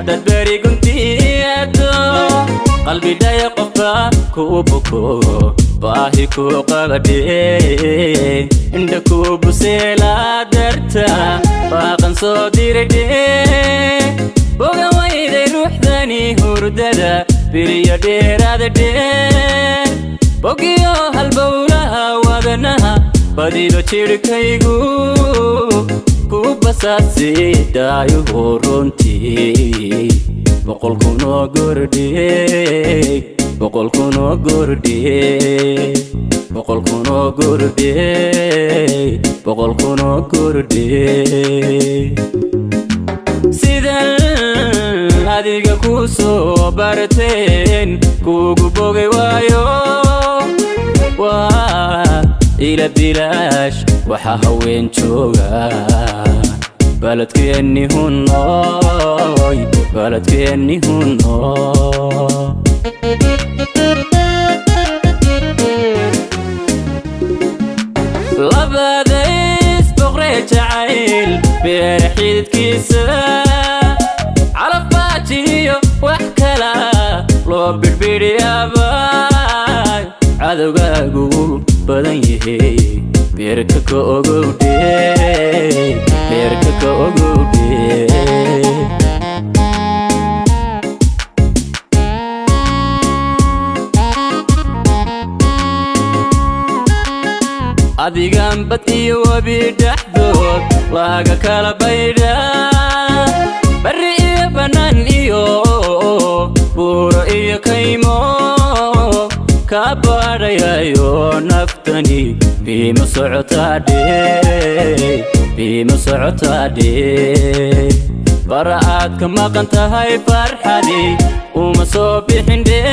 Haddaad beri guntiyeeto qalbidhaya qofba kuu boko baahi kuu qabadhe indha kuu buseelaa darta baaqan soo diradhe bogan wayday ruuxdani hurdada biriyo dheeraadadhe bogiyo halbowlaha wadanaha badido jidhkaygu ku basaasi daayuhu runtii 100,000 oo gordhe 100,000 oo gordhe 100,000 oo gordhe 100,000 oo gordhe. Sidan adiga ku soo barteen kuugu bogay waayo waa ila bilaash waxaa haween jooga baladkeenni hunooy baladkeenni hunooy. Labadays boqree jacayl beera xididkiisa calafbaajiyo wax kala loo bidhbidhiyaaba cadowgaagu badan yahay beerka ka ogowdhe beerka ka ogowdhe. Adigan bad iyo webi dhexdood laga kala baydhaa barri iyo bannaan iyo buuro iyo kaymo ka baadhayayo naftani biima socotaadhe biima socotaadhe bara aad ka maqan tahay farxadii uma soo bixindhe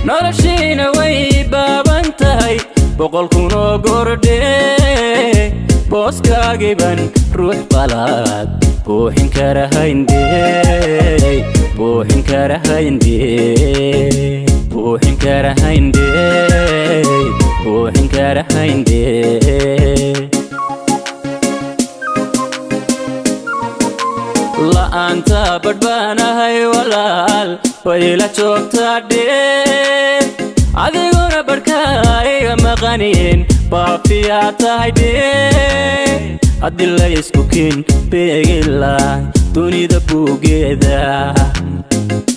noloshiina way baaban tahay 100,000 oo gordhe booskaagiban ruux qalaad buuxin karahayndhe buuxin karahayndhe buuxin karahayndhe buuxin karahayndhe. La'aanta badhbaanahay walaal wayla joogtaa dhe adiguna barhkaa iga maqanin baafiyaa tahay dhe haddii laysku kin beegila dunida buugeeda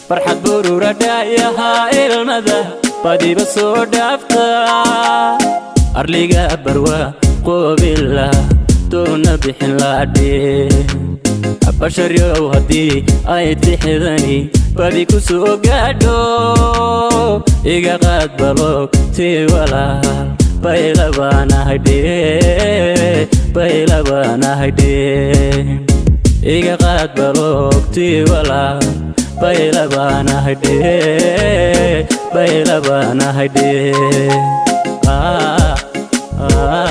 farxad burura dhaayahaa ilmada badiba soo dhaafta arliga barwa qoobila doona bixin laadhe basharyow haddii ay tixdani badi ku soo gaadho iga qaad baloog tii walaal baylabaanahaydhe baylabaanahaydhe iga qaad baloog tii walaal baylabaanahaydhe baylabaanahaydhe. Ah, ah.